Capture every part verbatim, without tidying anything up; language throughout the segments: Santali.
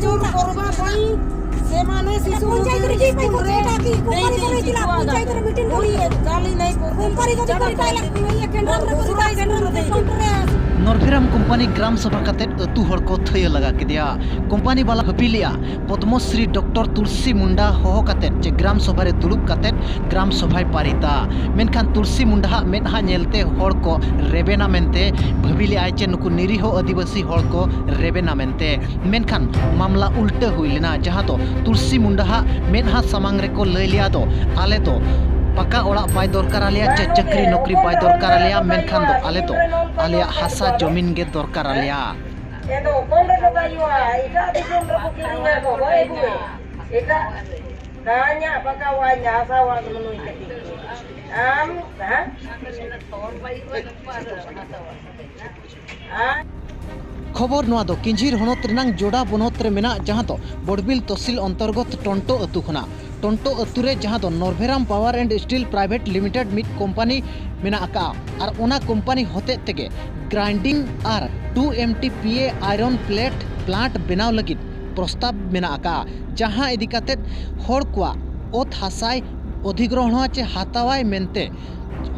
କରିବା ପାଇଁ ସେମାନେ ଶିଶୁ ପଞ୍ଚାୟତରେ କିଏ ପାଇଁ କରୁଛି? ଏଟା କି କମ୍ପାନୀ କଣ ହେଇଥିଲା? ପଞ୍ଚାୟତରେ ମିଟିଂ କରି କମ୍ପାନୀ ଯଦି କରିପାଇଲା, ଇଏ କେନ୍ଦ୍ରରେ କରିପାଇଲା, କେନ୍ଦ୍ରରେ ସେଣ୍ଟରରେ ନର୍ଭେରାମ କମ୍ପାନୀ ଗ୍ରାମ ସଭା ᱠᱟᱛᱮᱫ ᱟᱹᱛᱩ ᱦᱚᱲ ᱠᱚ ᱛᱷᱟᱹᱭᱟᱹ ᱞᱟᱜᱟ ᱠᱮᱫᱮᱭᱟ᱾ ᱠᱚᱢᱯᱟᱱᱤ ᱵᱟᱞᱟ ᱦᱟᱹᱯᱤ ᱞᱮᱫᱼᱟ ᱯᱚᱫᱽᱢᱚᱥᱨᱤ ᱰᱚᱠᱴᱚᱨ ᱛᱩᱞᱥᱤ ᱢᱩᱱᱰᱟ ᱦᱚᱦᱚ ᱠᱟᱛᱮᱫ ᱪᱮ ᱜᱨᱟᱢ ᱥᱚᱵᱷᱟ ᱨᱮ ᱫᱩᱲᱩᱵ ᱠᱟᱛᱮᱫ ᱜᱨᱟᱢ ᱥᱚᱵᱷᱟᱭ ᱯᱟᱨᱤᱛᱟ᱾ ᱢᱮᱱᱠᱷᱟᱱ ᱛᱩᱞᱥᱤ ᱢᱩᱱᱰᱟᱦᱟᱜ ᱢᱮᱫᱦᱟ ᱧᱮᱞᱛᱮ ᱦᱚᱲ ᱠᱚ ᱨᱮᱵᱮᱱᱟ ᱢᱮᱱᱛᱮ ᱵᱷᱟᱹᱵᱤ ᱞᱮᱫᱼᱟᱭ ᱪᱮ ᱱᱩᱠᱩ ᱱᱤᱨᱤᱦᱚ ᱟᱹᱫᱤᱵᱟᱹᱥᱤ ᱦᱚᱲ ᱠᱚ ᱨᱮᱵᱮᱱᱟ ᱢᱮᱱᱛᱮ᱾ ᱢᱮᱱᱠᱷᱟᱱ ᱢᱟᱢᱞᱟ ᱩᱞᱴᱟᱹ ᱦᱩᱭ ᱞᱮᱱᱟ, ᱡᱟᱦᱟᱸ ᱫᱚ ᱛᱩᱞᱥᱤ ᱢᱩᱱᱰᱟᱦᱟᱜ ᱢᱮᱫᱦᱟ ᱥᱟᱢᱟᱝ ᱨᱮᱠᱚ ᱞᱟᱹᱭ ᱞᱮᱫᱼᱟ ᱫᱚ, ᱟᱞᱮ ᱫᱚ ᱯᱟᱠᱟ ᱚᱲᱟᱜ ᱵᱟᱭ ᱫᱚᱨᱠᱟᱨ ᱟᱞᱮᱭᱟ ᱪᱮ ᱪᱟᱹᱠᱨᱤ ᱱᱚᱠᱨᱤ ᱵᱟᱭ ᱫᱚᱨᱠᱟᱨ ᱟᱞᱮᱭᱟ, ᱢᱮᱱᱠᱷᱟᱱ ᱫᱚ ᱟᱞᱮ ᱫᱚ ᱟᱞᱮᱭᱟᱜ ᱦᱟᱥᱟ ᱡᱚᱢᱤᱱ ᱜᱮ ᱫᱚᱨᱠᱟᱨ ᱟᱞᱮᱭᱟ᱾ ᱮ ᱫᱚ ᱦᱚᱯᱚᱱ ᱨᱮᱫᱚ ᱵᱟᱭ ᱦᱩᱭᱩᱜᱼᱟ, ᱮᱴᱟᱜ ᱫᱤᱥᱚᱢ ᱨᱮᱠᱚ ᱠᱤᱨᱤᱧᱟ ᱜᱚ, ᱵᱟᱭ ᱟᱹᱜᱩᱭᱟ᱾ ᱮᱴᱟᱜ ᱫᱟᱧᱟᱜ ᱯᱟᱠᱟ ᱚᱲᱟᱜ ᱤᱧ ᱦᱟᱥᱟ ᱚᱲᱟᱜ ᱫᱚ ᱱᱩᱭ ᱠᱟᱹᱴᱤᱡ᱾ ᱟᱢ, ᱦᱮᱸ? ᱟᱨ ᱠᱷᱚᱵᱚᱨ ᱱᱚᱣᱟ ᱫᱚ ᱠᱤᱧᱡᱷᱤᱨ ᱦᱚᱱᱚᱛ ᱨᱮᱱᱟᱝ ᱡᱚᱰᱟ ᱵᱚᱱᱚᱛ ᱨᱮ ᱢᱮᱱᱟᱜ, ᱡᱟᱦᱟᱸ ᱫᱚ ᱵᱚᱰᱵᱤᱞ ᱛᱚᱥᱤᱞ ᱚᱱᱛᱚᱨᱜᱚᱛ ᱴᱚᱱᱴᱚ ᱟᱹᱛᱩ ᱠᱷᱚᱱᱟᱜ᱾ ᱴᱚᱱᱴᱚ ᱟᱹᱛᱩ ᱨᱮ ᱡᱟᱦᱟᱸ ᱫᱚ Narbheram power and steel private limited ᱢᱤᱫ ᱠᱳᱢᱯᱟᱱᱤ ᱢᱮᱱᱟᱜ ᱟᱠᱟᱫᱼᱟ, ᱟᱨ ᱚᱱᱟ ᱠᱳᱢᱯᱟᱱᱤ ᱦᱚᱛᱮᱡ ᱛᱮᱜᱮ ᱜᱨᱟᱭᱤᱱᱰᱤᱝ ᱟᱨ two M T P A iron plate plant ᱵᱮᱱᱟᱣ ᱞᱟᱹᱜᱤᱫ ᱯᱨᱚᱥᱛᱟᱵ ᱢᱮᱱᱟᱜ ᱟᱠᱟᱫᱼᱟ, ᱡᱟᱦᱟᱸ ᱤᱫᱤ ᱠᱟᱛᱮᱫ ᱦᱚᱲ ᱠᱚᱣᱟᱜ ᱚᱛ ᱦᱟᱥᱟᱭ ᱚᱫᱷᱤᱜᱨᱚᱦᱚᱬᱚᱜᱼᱟ ᱪᱮ ᱦᱟᱛᱟᱣᱟᱭ ᱢᱮᱱᱛᱮ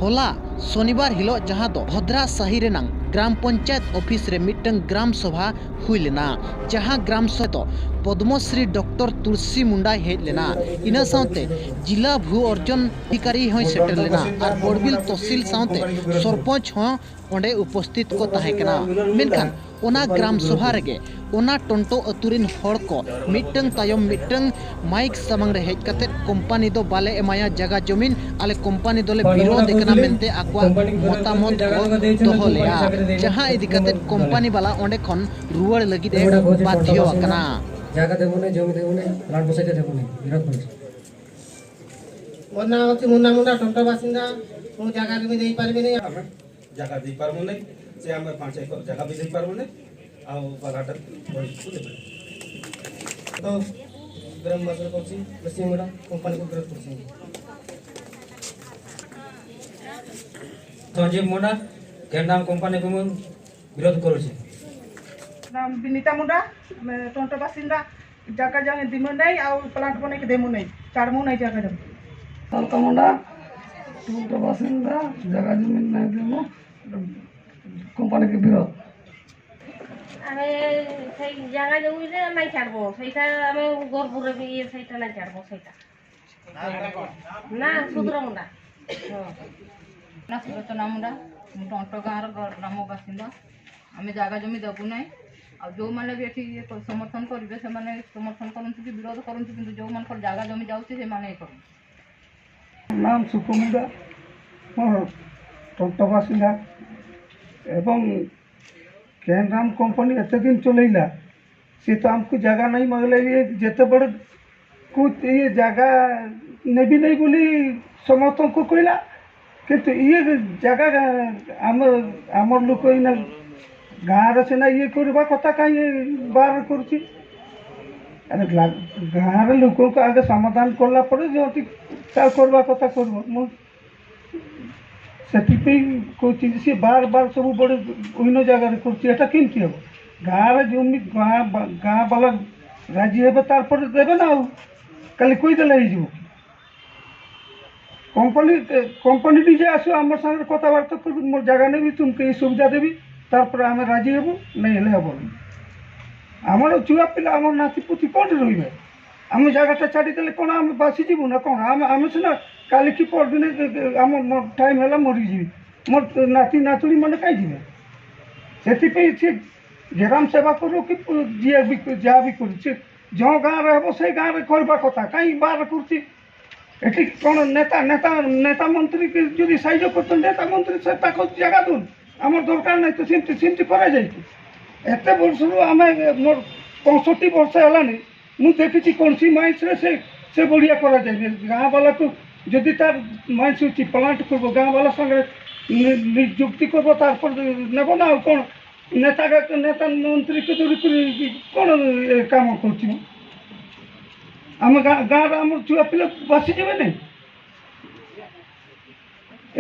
ᱦᱚᱞᱟ ᱥᱚᱱᱤᱵᱟᱨ ᱦᱤᱞᱳᱜ, ᱡᱟᱦᱟᱸ ᱫᱚ ᱵᱷᱚᱫᱽᱨᱟ ᱥᱟᱦᱤ ᱨᱮᱱᱟᱝ ᱜᱨᱟᱢ ᱯᱚᱧᱪᱟᱭᱮᱛ ᱚᱯᱷᱤᱥ ᱨᱮ ᱢᱤᱫᱴᱟᱝ ᱜᱨᱟᱢ ᱥᱚᱵᱷᱟ ᱦᱩᱭ ᱞᱮᱱᱟ, ᱡᱟᱦᱟᱸ ᱜᱨᱟᱢ ᱥᱚᱵᱷᱟ ᱫᱚ ᱯᱚᱫᱽᱢᱚᱥᱨᱤ ᱰᱚᱠᱴᱚᱨ ᱛᱩᱞᱥᱤ ᱢᱩᱱᱰᱟᱭ ᱦᱮᱡ ᱞᱮᱱᱟ᱾ ᱤᱱᱟᱹ ᱥᱟᱶᱛᱮ ᱡᱤᱞᱟ ᱵᱷᱩ ᱚᱨᱡᱚᱱ ᱚᱫᱷᱤᱠᱟᱨᱤ ᱦᱚᱸᱭ ᱥᱮᱴᱮᱨ ᱞᱮᱱᱟ ᱟᱨ ᱵᱚᱲᱵᱤᱞ ᱛᱚᱥᱤᱞ ᱥᱟᱶᱛᱮ ᱥᱚᱨᱯᱚᱧᱪ ᱦᱚᱸ ᱚᱸᱰᱮ ᱩᱯᱚᱥᱛᱷᱤᱛ ᱠᱚ ᱛᱟᱦᱮᱸ ᱠᱟᱱᱟ᱾ ᱢᱮᱱᱠᱷᱟᱱ ᱚᱱᱟ ᱜᱨᱟᱢ ᱥᱚᱵᱷᱟ ᱨᱮᱜᱮ ᱚᱱᱟ ᱴᱚᱱᱴᱚ ᱟᱹᱛᱩ ᱨᱤᱱ ᱦᱚᱲ ᱠᱚ ᱢᱤᱫᱴᱟᱝ ᱛᱟᱭᱚᱢ ᱢᱤᱫᱴᱟᱝ ᱢᱟᱭᱤᱠ ᱥᱟᱢᱟᱝ ᱨᱮ ᱦᱮᱡ ᱠᱟᱛᱮ ᱠᱳᱢᱯᱟᱱᱤ ᱫᱚ ᱵᱟᱞᱮ ᱮᱢᱟᱭᱟ ᱡᱟᱜᱟ ᱡᱚᱢᱤᱱ, ᱟᱞᱮ ᱠᱳᱢᱯᱟᱱᱤ ᱫᱚᱞᱮ ᱵᱤᱨᱳᱫᱷ ᱠᱟᱱᱟ ᱢᱮᱱᱛᱮ ᱟᱠᱚᱣᱟᱜ ᱢᱚᱛᱟᱢᱚᱛ ᱠᱚ ᱫᱚᱦᱚ ᱞᱮᱫᱼᱟ, ᱡᱟᱦᱟᱸ ᱤᱫᱤ ᱠᱟᱛᱮ ᱠᱳᱢᱯᱟᱱᱤ ᱵᱟᱞᱟ ᱚᱸᱰᱮ ᱠᱷᱚᱱ ᱨᱩᱣᱟᱹᱲ ᱞᱟᱹᱜᱤᱫ ᱮ ᱵᱟᱫᱷᱭᱚ ᱟᱠᱟᱱᱟ᱾ ଜାଗା ଦେବୁନି, ଜମି ଦେବୁନି, ପ୍ଲାଣ୍ଟ ବସେଇତେ ଦେବୁନି, ବିରୋଧ କରୁଛି। ମୋ ନାଁ ହେଉଛି ମୁନା ମୁଣ୍ଡା, ଟଣ୍ଟ ବାସିନ୍ଦା। ମୁଁ ଜାଗା ଜମି ଦେଇପାରିବିନି। ଜାଗା ଦେଇପାରିବୁନି, ସେ ଆମେ ପାଞ୍ଚ ଏକର ଜାଗା ବି ଦେଇପାରିବୁନି, ଆଉ ବାଗାଟା ବଢ଼ିକୁ ଦେବୁନି। ତ ଗ୍ରାମବାସୀ କହୁଛି, ବେଶୀ ମୁଣ୍ଡା କମ୍ପାନୀକୁ ବିରୋଧ କରୁଛନ୍ତି। ସଞ୍ଜୀବ ମୁଣ୍ଡା, କେଣ୍ଡାମ କମ୍ପାନୀକୁ ମୁଁ ବିରୋଧ କରୁଛି। ନାମ ବିନିତା ମୁଣ୍ଡା, ଆମେ ଟଣ୍ଟ ବାସିନ୍ଦା। ଜାଗା ଜମି ଦିମୁ ନାହିଁ, ଆଉ ପ୍ଲାଣ୍ଟ ବନେଇକି ଦେମୁ ନାହିଁ, ଛାଡ଼ମୁ ନାହିଁ ଜାଗା ଜମି। ସାଲକା ମୁଣ୍ଡା, ଟଣ୍ଟ ବାସିନ୍ଦା, ଜାଗା ଜମି ନାହିଁ ଦେମୁ, କମ୍ପାନୀକି ବିରୋଧ। ଆମେ ସେଇ ଜାଗା ଜମିରେ ନାଇଁ ଛାଡ଼ବ, ସେଇଟା ଆମେ ଗର୍ବରେ ବି ଇଏ ସେଇଟା ନାଇଁ ଛାଡ଼ବ ସେଇଟା। ନା, ସୁଦ୍ର ମୁଣ୍ଡା। ହଁ। ନା, ସୁଲୋଚନା ମୁଣ୍ଡା। ମୁଁ ଟଣ୍ଟ ଗାଁର ଗ-, ଗ୍ରାମ ବାସିନ୍ଦା। ଆମେ ଜାଗା ଜମି ଦେବୁ ନାହିଁ। ଆଉ ଯେଉଁମାନେ ବି ଏଠି ଇଏ କ-, ସମର୍ଥନ କରିବେ, ସେମାନେ ସମର୍ଥନ କରନ୍ତୁ କି ବିରୋଧ କରନ୍ତୁ, କିନ୍ତୁ ଯେଉଁମାନଙ୍କର ଜାଗା ଜମି ଯାଉଛି, ସେମାନେ ଇଏ କରନ୍ତୁ। ନାମ ସୁକୁ ମୁଣ୍ଡା, ମୁଁ ଟଣ୍ଟ ବାସିନ୍ଦା ଏବଂ କେନ୍ ରାମ କମ୍ପାନୀ ଏତେ ଦିନ ଚଲେଇଲା, ସିଏ ତ ଆମକୁ ଜାଗା ନାହିଁ ମାଗିଲା, ଇଏ ଯେତେ ବଡ଼ କୁ ଇଏ ଜାଗା ନେବି ନାହିଁ ବୋଲି ସମସ୍ତଙ୍କୁ କହିଲା, କିନ୍ତୁ ଇଏ ଜାଗା ଆମ, ଆମର ଲୋକ ଏଇନା ଗାଁର ସିନା ଇଏ କରିବା କଥା, କାହିଁ ବାହାର କରୁଛି? ଆରେ ଗା-, ଗାଁର ଲୋକଙ୍କୁ ଆଗେ ସମାଧାନ କଲା ପରେ ଯଦି ତା କରିବା କଥା କରିବ। ମୁଁ ସେଥିପାଇଁ କହୁଛି ଯେ ସିଏ ବାର ବାର ସବୁବେଳେ ଅନ୍ୟ ଜାଗାରେ କରୁଛି, ଏଟା କେମିତି ହବ? ଗାଁରେ ଜମି ଗାଁ ବା-, ଗାଁ ବାଲା ରାଜି ହେବେ, ତାରପରେ ଦେବେ ନା। ଆଉ କାଲି କହିଦେଲେ ହେଇଯିବ କି? କମ୍ପାନୀ, କମ୍ପାନୀ ନିଜେ ଆସିବ, ଆମ ସାଙ୍ଗରେ କଥାବାର୍ତ୍ତା କରିବ, ମୋର ଜାଗା ନେବି, ତୁମକୁ ଏଇ ସୁବିଧା ଦେବି, ତାରପରେ ଆମେ ରାଜି ହେବୁ, ନାଇଁ ହେଲେ ହବନି। ଆମର ଛୁଆ ପିଲା, ଆମର ନାତି ପୁତି କୋଉଠି ରହିବେ? ଆମେ ଜାଗାଟା ଛାଡ଼ିଦେଲେ କ'ଣ ଆମେ ବାସିଯିବୁ ନା କ'ଣ? ଆମେ, ଆମେ ସିନା କାଲି କି ପରଦିନ, ଏ, ଏ, ଆମ ମ-, ଟାଇମ୍ ହେଲା, ମରିଯିବି। ମୋର ନାତି ନାତୁଣୀ ମାନେ କାହିଁ ଯିବେ? ସେଥିପାଇଁ ସେ ଗ୍ରାମ ସେବା କରୁ କି ପ-, ଯିଏ ବି, ଯାହା ବି କରୁ, ସେ ଯେଉଁ ଗାଁରେ ହେବ, ସେଇ ଗାଁରେ କରିବା କଥା, କାହିଁ ବାହାର କରୁଛି? ଏଠି କ'ଣ ନେତା, ନେତା, ନେତା ମନ୍ତ୍ରୀ କି ଯଦି ସାହାଯ୍ୟ କରୁଛନ୍ତି, ନେତା ମନ୍ତ୍ରୀ ସେ ତାକୁ ଜାଗା ଦଉନି, ଆମର ଦରକାର ନାହିଁ ତ, ସେମିତି, ସେମିତି କରାଯାଇଛି। ଏତେ ବର୍ଷରୁ ଆମେ, ମୋର ପଞ୍ଚଷଠି ବର୍ଷ ହେଲାଣି, ମୁଁ ଦେଖିଛି କୌଣସି ମାଇନ୍ସରେ ସେ, ସେ ବଢ଼ିଆ କରାଯାଏ। ଗାଁ ବାଲାକୁ ଯଦି ତାର ମାଇନ୍ସ ହେଉଛି ପ୍ଲାଣ୍ଟ କରିବ, ଗାଁ ବାଲା ସାଙ୍ଗରେ ନି-, ନିଯୁକ୍ତି କରିବ, ତାରପରେ ନେବ ନା। ଆଉ କ'ଣ ନେତା, ନେତା ମନ୍ତ୍ରୀ କେ ଦୂର କରି କ'ଣ ଏ କାମ କରୁଛି? ଆମ ଗାଁ, ଗାଁରେ ଆମର ଛୁଆ ପିଲା ବାସିଯିବେ ନାହିଁ।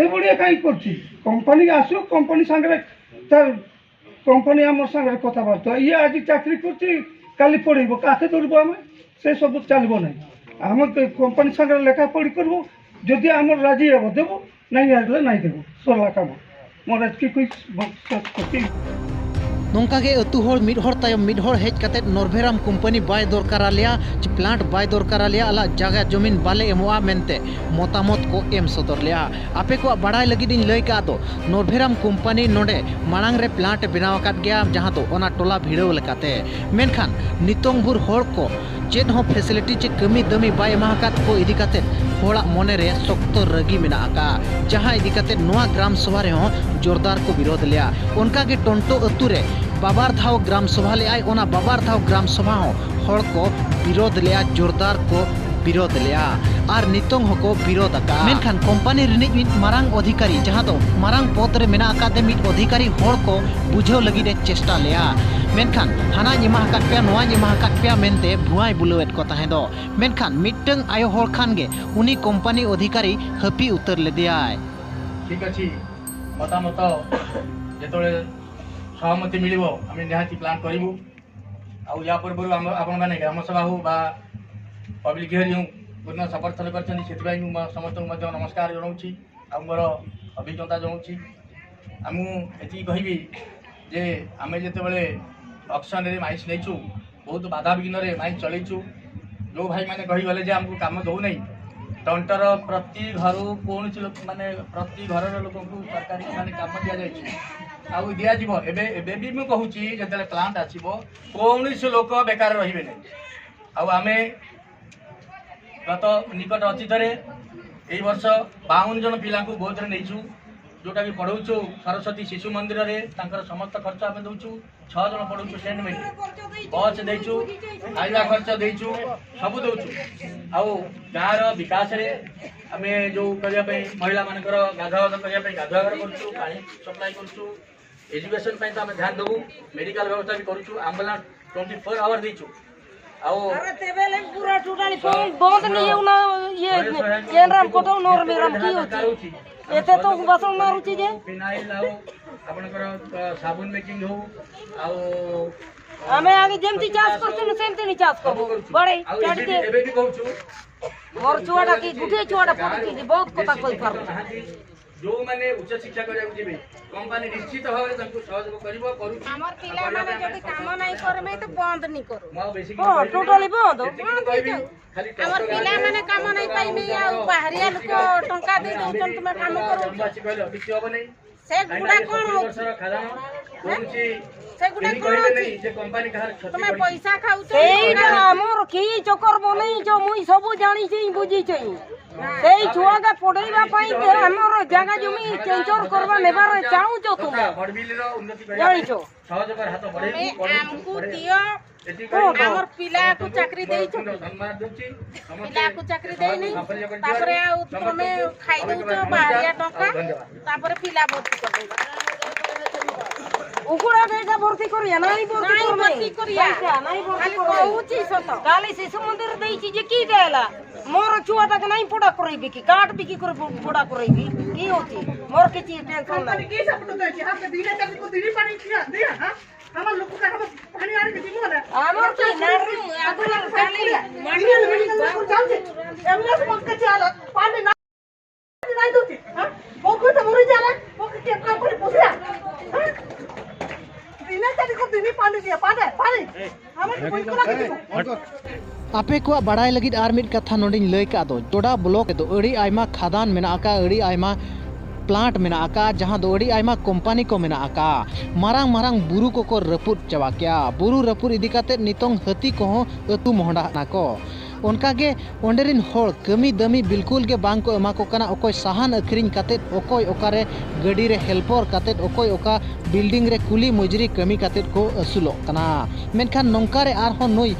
ଏଭଳିଆ କାହିଁ କରୁଛି? କମ୍ପାନୀ ଆସୁ, କମ୍ପାନୀ ସାଙ୍ଗରେ ତାର କମ୍ପାନୀ ଆମର ସାଙ୍ଗରେ କଥାବାର୍ତ୍ତା, ଇଏ ଆଜି ଚାକିରି କରୁଛି, କାଲି ପଳେଇବ, କାକେ ଧରିବ ଆମେ? ସେ ସବୁ ଚାଲିବ ନାହିଁ। ଆମେ କ-, କମ୍ପାନୀ ସାଙ୍ଗରେ ଲେଖା ପଢ଼ି କରିବୁ, ଯଦି ଆମର ରାଜି ହେବ ଦେବୁ, ନାଇଁ ଆସିଲେ ନାଇଁ ଦେବୁ, ସରିଲା କାମ। ମୋର ଏତିକି କହି ବ-, ଶେଷ କରୁଛି। ᱱᱚᱝᱠᱟ ᱜᱮ ᱟᱹᱛᱩ ᱦᱚᱲ ᱢᱤᱫ ᱦᱚᱲ ᱛᱟᱭᱚᱢ ᱢᱤᱫ ᱦᱚᱲ ᱦᱮᱡ ᱠᱟᱛᱮ ᱱᱚᱨᱵᱷᱮᱨᱟᱢ ᱠᱳᱢᱯᱟᱱᱤ ᱵᱟᱭ ᱫᱚᱨᱠᱟᱨ ᱟᱞᱮᱭᱟ ᱪᱮ ᱯᱞᱟᱱᱴ ᱵᱟᱭ ᱫᱚᱨᱠᱟᱨ ᱟᱞᱮᱭᱟ, ᱟᱞᱟᱜ ᱡᱟᱭᱜᱟ ᱡᱚᱢᱤᱱ ᱵᱟᱞᱮ ᱮᱢᱚᱜᱼᱟ ᱢᱮᱱᱛᱮ ᱢᱚᱛᱟᱢᱚᱛ ᱠᱚ ᱮᱢ ᱥᱚᱫᱚᱨ ᱞᱮᱫᱼᱟ᱾ ᱟᱯᱮ ᱠᱚᱣᱟᱜ ᱵᱟᱲᱟᱭ ᱞᱟᱹᱜᱤᱫ ᱤᱧ ᱞᱟᱹᱭ ᱠᱟᱜ ᱫᱚ, ᱱᱚᱨᱵᱷᱮᱨᱟᱢ ᱠᱳᱢᱯᱟᱱᱤ ᱱᱚᱰᱮ ᱢᱟᱲᱟᱝ ᱨᱮ ᱯᱞᱟᱱᱴ ᱮ ᱵᱮᱱᱟᱣ ᱟᱠᱟᱫ ᱜᱮᱭᱟ, ᱡᱟᱦᱟᱸ ᱫᱚ ᱚᱱᱟ ᱴᱚᱞᱟ ᱵᱷᱤᱲᱟᱹᱣ ᱞᱮᱠᱟᱛᱮ᱾ ᱢᱮᱱᱠᱷᱟᱱ ᱱᱤᱛᱚᱝ ᱵᱷᱳᱨ ᱦᱚᱲ ᱠᱚ ᱪᱮᱫ ᱦᱚᱸ ᱯᱷᱮᱥᱤᱞᱤᱴᱤ ᱪᱮ ᱠᱟᱹᱢᱤ ᱫᱟᱹᱢᱤ ᱵᱟᱭ ᱮᱢᱟ ᱟᱠᱟᱫ ᱠᱚ ᱤᱫᱤ ᱠᱟᱛᱮ ᱦᱚᱲᱟᱜ ᱢᱚᱱᱮ ᱨᱮ ᱥᱚᱠᱛᱚ ᱨᱟᱹᱜᱤ ᱢᱮᱱᱟᱜ ᱟᱠᱟᱫᱼᱟ, ᱡᱟᱦᱟᱸ ᱤᱫᱤ ᱠᱟᱛᱮ ᱱᱚᱣᱟ ᱜᱨᱟᱢ ᱥᱚᱵᱷᱟ ᱨᱮᱦᱚᱸ ᱡᱳᱨᱫᱟᱨ ᱠᱚ ᱵᱤᱨᱳᱫ ᱞᱮᱫᱼᱟ᱾ ᱚᱱᱠᱟ ᱜᱮ ᱴᱚᱱᱴᱳ ᱟᱹᱛᱩ ᱨᱮ ᱵᱟᱵᱟᱨ ᱫᱷᱟᱣ ᱜᱨᱟᱢ ᱥᱚᱵᱷᱟ ᱞᱮᱫᱼᱟᱭ, ᱚᱱᱟ ᱵᱟᱵᱟᱨ ᱫᱷᱟᱣ ᱜᱨᱟᱢ ᱥᱚᱵᱷᱟ ᱦᱚᱸ ᱦᱚᱲ ᱠᱚ ᱵᱤᱨᱳᱫ ᱞᱮᱫᱼᱟ, ᱡᱳᱨᱫᱟᱨ ᱠᱚ ᱵᱤᱨᱳᱫ ᱞᱮᱫᱼᱟ ᱟᱨ ᱱᱤᱛᱚᱝ ᱦᱚᱸᱠᱚ ᱵᱤᱨᱳᱫ ᱟᱠᱟᱫᱼᱟ᱾ ᱢᱮᱱᱠᱷᱟᱱ ᱠᱳᱢᱯᱟᱱᱤ ᱨᱤᱱᱤᱡ ᱢᱤᱫ ᱢᱟᱨᱟᱝ ᱚᱫᱷᱤᱠᱟᱨᱤ, ᱡᱟᱦᱟᱸ ᱫᱚ ᱢᱟᱨᱟᱝ ᱯᱚᱫᱽ ᱨᱮ ᱢᱮᱱᱟᱜ ᱟᱠᱟᱫ ᱛᱮ ᱢᱤᱫ ᱚᱫᱷᱤᱠᱟᱨᱤ, ᱦᱚᱲ ᱠᱚ ᱵᱩᱡᱷᱟᱹᱣ ᱞᱟᱹᱜᱤᱫ ᱮ ᱪᱮᱥᱴᱟ ᱞᱮᱫᱼᱟ, ᱢᱮᱱᱠᱷᱟᱱ ᱦᱟᱱᱟᱧ ᱮᱢᱟ ᱟᱠᱟᱫ ᱯᱮᱭᱟ, ᱱᱚᱣᱟᱧ ᱮᱢᱟ ᱟᱠᱟᱫ ᱯᱮᱭᱟ ᱢᱮᱱᱛᱮ ᱵᱷᱩᱣᱟᱭ ᱵᱩᱞᱟᱹᱣᱮᱫ ᱠᱚ ᱛᱟᱦᱮᱸ ᱫᱚ᱾ ᱢᱮᱱᱠᱷᱟᱱ ᱢᱤᱫᱴᱟᱝ ᱟᱭᱳ ᱦᱚᱲ ᱠᱷᱟᱱ ᱜᱮ ᱩᱱᱤ ᱠᱳᱢᱯᱟᱱᱤ ᱚᱫᱷᱤᱠᱟᱨᱤ ᱦᱟᱹᱯᱤ ᱩᱛᱟᱹᱨ ᱞᱮᱫᱮᱭᱟᱭ᱾ ଠିକ୍ ଅଛି, ମତାମତ ଯେତେବେଳେ ସହମତି ମିଳିବ, ଆମେ ନିହାତି ପ୍ଲାନ୍ କରିବୁ। ଆଉ ୟା ପୂର୍ବରୁ ଆମ ଆପଣମାନେ ଗ୍ରାମ ସଭା ହଉ ବା ପବ୍ଲିକ ହିୟରିଂ ହଉ, ପୂର୍ଣ୍ଣ ସମର୍ଥନ କରିଛନ୍ତି, ସେଥିପାଇଁ ମୁଁ ମ- ସମସ୍ତଙ୍କୁ ମଧ୍ୟ ନମସ୍କାର ଜଣାଉଛି, ଆଉ ମୋର ଅଭିଜ୍ଞତା ଜଣାଉଛି। ଆଉ ମୁଁ ଏତିକି କହିବି ଯେ ଆମେ ଯେତେବେଳେ ଅକ୍ସନରେ ମାଇନ୍ସ ନେଇଛୁ, ବହୁତ ବାଧାବିଘ୍ନରେ ମାଇନ୍ସ ଚଳେଇଛୁ। ଯେଉଁ ଭାଇମାନେ କହିଗଲେ ଯେ ଆମକୁ କାମ ଦେଉନାହିଁ, ଟଣ୍ଟର ପ୍ରତି ଘରୁ କୌଣସି ଲୋକ, ମାନେ ପ୍ରତି ଘରର ଲୋକଙ୍କୁ ସରକାରୀ ମାନେ କାମ ଦିଆଯାଇଛି, ଆଉ ଦିଆଯିବ। ଏବେ, ଏବେ ବି ମୁଁ କହୁଛି, ଯେତେବେଳେ ପ୍ଲାଣ୍ଟ ଆସିବ, କୌଣସି ଲୋକ ବେକାର ରହିବେ ନାହିଁ। ଆଉ ଆମେ ଗତ ନିକଟ ଅତୀତରେ ଏଇ ବର୍ଷ ବାଉନ ଜଣ ପିଲାଙ୍କୁ ବୌଦ୍ଧରେ ନେଇଛୁ, ଯେଉଁଟାକି ପଢ଼ଉଛୁ ସରସ୍ୱତୀ ଶିଶୁ ମନ୍ଦିରରେ। ତାଙ୍କର ସମସ୍ତ ଖର୍ଚ୍ଚ ଆମେ ଦେଉଛୁ। ଛଅ ଜଣ ପଢ଼ଉଛୁ ସେଣ୍ଟ ମେରି, ବସ୍ ଦେଇଛୁ, ଖାଇବା ଖର୍ଚ୍ଚ ଦେଇଛୁ, ସବୁ ଦେଉଛୁ। ଆଉ ଗାଁର ବିକାଶରେ ଆମେ ଯେଉଁ କରିବା ପାଇଁ, ମହିଳାମାନଙ୍କର ଗାଧୁଆ ପାଧୁଆ କରିବା ପାଇଁ ଗାଧୁଆ ଘର କରୁଛୁ, ପାଣି ସପ୍ଲାଏ କରୁଛୁ, ଏଜୁକେସନ୍ ପାଇଁ ତ ଆମେ ଧ୍ୟାନ ଦେବୁ, ମେଡ଼ିକାଲ ବ୍ୟବସ୍ଥା ବି କରୁଛୁ, ଆମ୍ବୁଲାନ୍ସ ଟ୍ୱେଣ୍ଟି ଫୋର୍ ଆୱାର ଦେଇଛୁ। ଆଉ अरे तेबेले पूरा टोटली बंद, बंद नहीं है ना। ये केंद्रम को तो नोर मेरम की होती। एते तो बसंग मारुची जे। ଫିନାଇଲ ଆଉ ଆପଣଙ୍କର ଅ, ସାବୁନ ମେକିଂ ହଉ, ଆଉ ଆମେ ଆଗେ ଯେମିତି ଚାଷ କରୁଥିଲୁ ସେମିତି ହିଁ ଚାଷ ସବୁ କରୁଛୁ। ବଢ଼େଇ ଆଉ ଏବେ ବି, ଚଢ଼ିକି ଏବେ ବି କହୁଛୁ। ମୋର ଛୁଆଟା କି ଗୋଟିଏ ଛୁଆଟା ପଢ଼ୁଛି ଯେ ବହୁତ କଥା କହିପାରୁନି। ନାହାନ୍ତି, ଯୋଉମାନେ ଉଚ୍ଚ ଶିକ୍ଷା କରିବାକୁ ଯିବେ, କମ୍ପାନୀ ନିଶ୍ଚିତ ଭାବରେ ତାଙ୍କୁ ସହଯୋଗ କରିବ, କରୁଛି। ଆମର ପିଲାମାନେ ଯଦି କାମ ନାହିଁ କରିବେ ତ ବନ୍ଦ ନି କରୁ। ମୁଁ ଆଉ ବେଶୀ କିଛି ହଁ, କହିବି ନାହିଁ। ଟୋଟାଲି ବନ୍ଦ। ଏତିକି ମୁଁ କହିବି, ଖାଲି ଆମର ଟଙ୍କା ପିଲାମାନେ କାମ ନାହିଁ ପାଇବେ, ଆଉ ବାହାରିଆ ଲୋକ ଟଙ୍କା ଦେଇ ଦଉଛନ୍ତି, ତୁମେ କାମ କରୁଛ। ଜନ୍ମ ଅଛି କହିଲେ ଅତ୍ୟୁକ୍ତି ହବ ନାହିଁ। ସେଗୁଡ଼ା କ'ଣ ହଉଛି? ସେଗୁଡ଼ା କ'ଣ ହଉଛି? ତୁମେ ପଇସା ଖାଉଛ? ସେଇଟା ଆମର କି ଚକ୍କର ବନେଇଛ, ମୁଇଁ ସବୁ ଜାଣିଛି, ବୁଝିଛି। ସେଇ ଛୁଆଟା ପଢ଼େଇବା ପାଇଁ ଯେ ଆମର ଜାଗା ଜମି କେଞ୍ଚର କରିବା ନେବାର ଚାହୁଁଛ ତୁମେ, ଜାଣିଛ? ତୁମେ ଆମକୁ ଦିଅ। କୁହ ତ। ଆମର ପିଲାକୁ ଚାକିରି ଦେଇଛନ୍ତି, ପିଲାକୁ ଚାକିରି ଦେଇନି। ତାପରେ ଆଉ ତମେ ଖାଇଦଉଛ ବାହାରିଆ ଟଙ୍କା, ତାପରେ ପିଲା ଭର୍ତ୍ତି କରିଦେଉଛ। ଉଗୁଡ଼ା ଏଇଟା ଭର୍ତ୍ତି କରିବା, ନାଇଁ ଭର୍ତ୍ତି ନାଇଁ କରିବା। ଭର୍ତ୍ତି କରିବା। ନାଇଁ, ନାଇଁ ଭର୍ତ୍ତି ଖାଲି କରିବା। କହୁଛି ସତ। କାଲି ଶିଶୁ ମନ୍ଦିର ଦେଇଛି ଯେ କି ଦେଲା? ମୋର ଛୁଆଟାକୁ ନାଇଁ ପଢ଼ା କରେଇବି କି? କାର୍ଡ ବିକି କରି ପଢ଼ା କରେଇବି? କି ହଉଛି? ମୋର କିଛି ଟେନସନ ନାହିଁ। ଆମର କି ନାଇଁ, ଆଗରୁ କାଲି ᱟᱯᱮ ᱠᱚᱣᱟᱜ ᱵᱟᱲᱟᱭ ᱞᱟᱹᱜᱤᱫ ᱟᱨ ᱢᱤᱫ ᱠᱟᱛᱷᱟ ᱱᱚᱰᱮᱧ ᱞᱟᱹᱭ ᱠᱟᱜ ᱫᱚ, ᱡᱚᱰᱟ ᱵᱞᱚᱠ ᱨᱮᱫᱚ ᱟᱹᱰᱤ ᱟᱭᱢᱟ ᱠᱷᱟᱫᱟᱱ ᱢᱮᱱᱟᱜ ᱟᱠᱟᱫ, ᱟᱹᱰᱤ ᱟᱭᱢᱟ ᱯᱞᱟᱱᱴ ᱢᱮᱱᱟᱜ ᱟᱠᱟᱫ, ᱡᱟᱦᱟᱸ ᱫᱚ ᱟᱹᱰᱤ ᱟᱭᱢᱟ ᱠᱳᱢᱯᱟᱱᱤ ᱠᱚ ᱢᱮᱱᱟᱜ ᱟᱠᱟᱫ᱾ ᱢᱟᱨᱟᱝ ᱢᱟᱨᱟᱝ ᱵᱩᱨᱩ ᱠᱚᱠᱚ ᱨᱟᱹᱯᱩᱫ ᱪᱟᱵᱟ ᱠᱮᱜᱼᱟ᱾ ᱵᱩᱨᱩ ᱨᱟᱹᱯᱩᱫ ᱤᱫᱤ ᱠᱟᱛᱮᱫ ᱱᱤᱛᱚᱝ ᱦᱟᱹᱛᱤ ᱠᱚᱦᱚᱸ ᱟᱹᱛᱩ ᱢᱚᱦᱰᱟ ᱠᱟᱱᱟ ᱠᱚ᱾ ᱚᱱᱠᱟᱜᱮ ᱚᱸᱰᱮ ᱨᱤᱱ ᱦᱚᱲ ᱠᱟᱹᱢᱤ ᱫᱟᱹᱢᱤ ᱵᱤᱞᱠᱩᱞ ᱜᱮ ᱵᱟᱝ ᱠᱚ ᱮᱢᱟ ᱠᱚ ᱠᱟᱱᱟ᱾ ᱚᱠᱚᱭ ᱥᱟᱦᱟᱱ ᱟᱹᱠᱷᱨᱤᱧ ᱠᱟᱛᱮᱫ, ᱚᱠᱚᱭ ᱚᱠᱟᱨᱮ ᱜᱟᱹᱰᱤ ᱨᱮ ᱦᱮᱞᱯᱚᱨ ᱠᱟᱛᱮᱫ, ᱚᱠᱚᱭ ᱚᱠᱟ ᱵᱤᱞᱰᱤᱝ ᱨᱮ ᱠᱩᱞᱤ ᱢᱩᱡᱽᱨᱤ ᱠᱟᱹᱢᱤ ᱠᱟᱛᱮᱫ ᱠᱚ ᱟᱹᱥᱩᱞᱚᱜ ᱠᱟᱱᱟ᱾ ᱢᱮᱱᱠᱷᱟᱱ ᱱᱚᱝᱠᱟ ᱨᱮ ᱟᱨᱦᱚᱸ ᱱᱩᱭ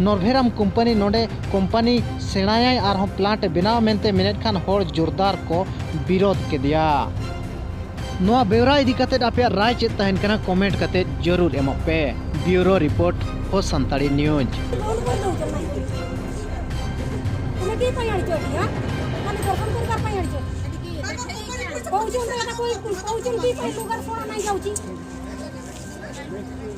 ᱱᱚᱨᱵᱷᱮᱨᱟᱢ ᱠᱳᱢᱯᱟᱱᱤ ᱱᱚᱰᱮ ᱠᱳᱢᱯᱟᱱᱤ ᱥᱮᱬᱟᱭᱟᱭ, ᱟᱨᱦᱚᱸ ᱯᱞᱟᱱᱴ ᱮ ᱵᱮᱱᱟᱣᱟ ᱢᱮᱱᱛᱮ ᱢᱮᱱᱮᱫ ᱠᱷᱟᱱ ᱦᱚᱲ ᱡᱳᱨᱫᱟᱨ ᱠᱚ ᱵᱤᱨᱳᱫᱷ ᱠᱮᱫᱮᱭᱟ᱾ ᱱᱚᱣᱟ ᱵᱮᱣᱨᱟ ᱤᱫᱤ ᱠᱟᱛᱮᱫ ᱟᱯᱮᱭᱟᱜ ᱨᱟᱭ ᱪᱮᱫ ᱛᱟᱦᱮᱱ ᱠᱟᱱᱟ, ᱠᱚᱢᱮᱱᱴ ᱠᱟᱛᱮᱫ ᱡᱟᱹᱨᱩᱲ ᱮᱢᱚᱜ ᱯᱮ᱾ ᱵᱤᱭᱩᱨᱳ ᱨᱤᱯᱳᱨᱴ, ᱦᱚ ᱥᱟᱱᱛᱟᱲᱤ ᱱᱤᱭᱩᱡᱽ᱾ କଣ ପାଇଁ ଦଉଛ ନାଇଁ? ତୁମେ କିଏ ପାଇଁ ଆଣିଛ ଏଠି, ଆଁ? ଖାଲି ଦର୍ଶନ କରିବାର ପାଇଁ ଆଣିଛ? କହୁଛନ୍ତି ଏଟା କହି କହୁଛନ୍ତି କି ପାଇଁ ଲୁଗା ଶୁଣା ନାହିଁ ଯାଉଛି।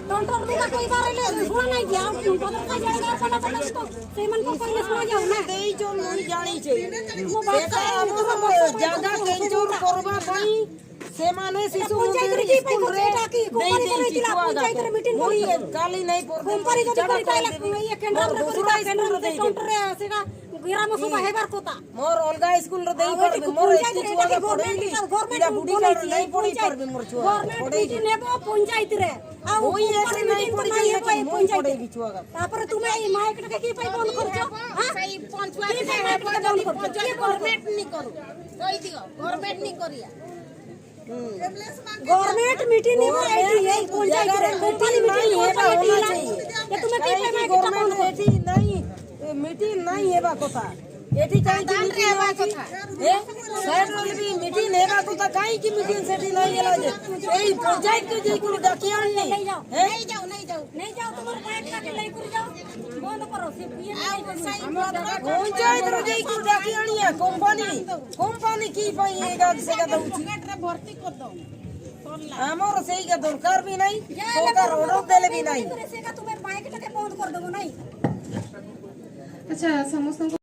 ଟଣ୍ଟର ଲୁଗା କହିବାରେ ହେଲେ ଶୁଣା ନାହିଁ କି? ଆଉ ପଦର କାଇଁ ଜାଣିବା ପଡା ପଡା ତ ସେଇମାନଙ୍କ କହିଲେ ଶୁଣା ଯାଉ ନା। ଦେଇଛ, ମୁଁ ଜାଣିଛି। ସେଟା ଆମର ଜାଗା କେଞ୍ଚୁର କରିବା ପାଇଁ ସେମାନେ ଶିଶୁ ମନ୍ଦିର ସ୍କୁଲରେ ଦେଇ ଦେଇଛି ଛୁଆଗାକୁ। ମୁଁ ଏ କାଲି ନାଇଁ ପରଦିନ କମ୍ପାନୀ ଯଦି ଝାଡ଼ା କରିପାରିଲା, କରିଦେବି। ଇଏ କେନ୍ଦ୍ର ମୋର ଦୁସରା ସ୍କୁଲରେ ଦେଇଦେବି। ଗ୍ରାମ ସଭା ହେବାର କଥା। ମୋର ଅଲଗା ସ୍କୁଲରେ ଦେଇପାରିବି। ମୋର ଏତେ ଛୁଆଗା ପଢ଼େଇବି। ଏଇଟା ବୁଢ଼ୀ କାଳରେ ନାଇଁ ପଢ଼େଇ ପାରିବି ମୋର ଛୁଆ। ପଢ଼େଇବି। ନେବ ପଞ୍ଚାୟତରେ। ଆଉ ମୁଁ ଇଏ ସେ ନାଇଁ ପଢ଼ିପାରିଲେ କି? ମୁଁ ପଢ଼େଇବି ଛୁଆଗା। ତାପରେ ତୁମେ ଏଇ ମାଇକ୍ ଟା କି ପାଇଁ ବନ୍ଦ କରୁଛ? ହଁ? ସେଇ ପଞ୍ଚୁଆ କି ପାଇଁ ମାଇକ୍ ଟା ବନ୍ଦ କରୁଛ? କିଏ ବନ୍ଦ କରୁଛ? ଗଭର୍ଣ୍ଣମେଣ୍ଟ ନି କରୁ। କହିଦିଅ, ଗଭର୍ଣ୍ଣମେଣ୍ଟ ନି କରିଆ। ଗଭର୍ଣ୍ଣମେଣ୍ଟ ମିଟିଂ ନିବ ଏଇଠି, ଏଇ ପଞ୍ଚାୟତରେ। କମ୍ପାନୀ ମିଟିଂ ନିବ ଏଇଠି। ଯେ ତୁମେ କି ପାଇଁ ମାଇକ୍ ଟା ବନ୍ଦ କରୁଛ? ଏଠି ନାଇଁ, ଏ ମିଟିଂ ନାଇଁ ହେବା କଥା। ଏଠି କାହିଁକି ମିଟିଂ ହେବା କଥା? ଏ ସାଇଡ୍ ରେ ବି ମିଟିଂ ହେବା କଥା, କାହିଁକି ମିଟିଂ ସେଠି ନାଇଁ ହେଲା ଯେ? ଏଇ ପଞ୍ଚାୟତ କେ ଯାଇକରି ଡାକି ଆଣିନି। ହେ? ନେଇ ଯାଉ, ନେଇ ଯାଉ। ନେଇ ଯାଉ, ତୁମର ମାଇକ୍ ଟା ନେଇ କରି ଯାଉ। ବନ୍ଦ କର, ସେ ଇଏ ନାଇଁ କରୁନି। ପଞ୍ଚାୟତ ରୁ ଯାଇକରି ଡାକି ଆଣିଆ କମ୍ପାନୀ। କମ୍ପାନୀ କି ପାଇଁ ଏଇଟା ସେଟା ଦଉଛି? ଆମର ସେଇଟା ଦରକାର ବି ନାହିଁ। ସରକାର ଅର୍ଡର ଦେଲେ ବି ନାହିଁ। ସେଟା ତୁମେ ମାଇକ୍ ଟା ବନ୍ଦ କରିଦେବ ନାହିଁ। ଆଚ୍ଛା, ସମସ୍ତଙ୍କୁ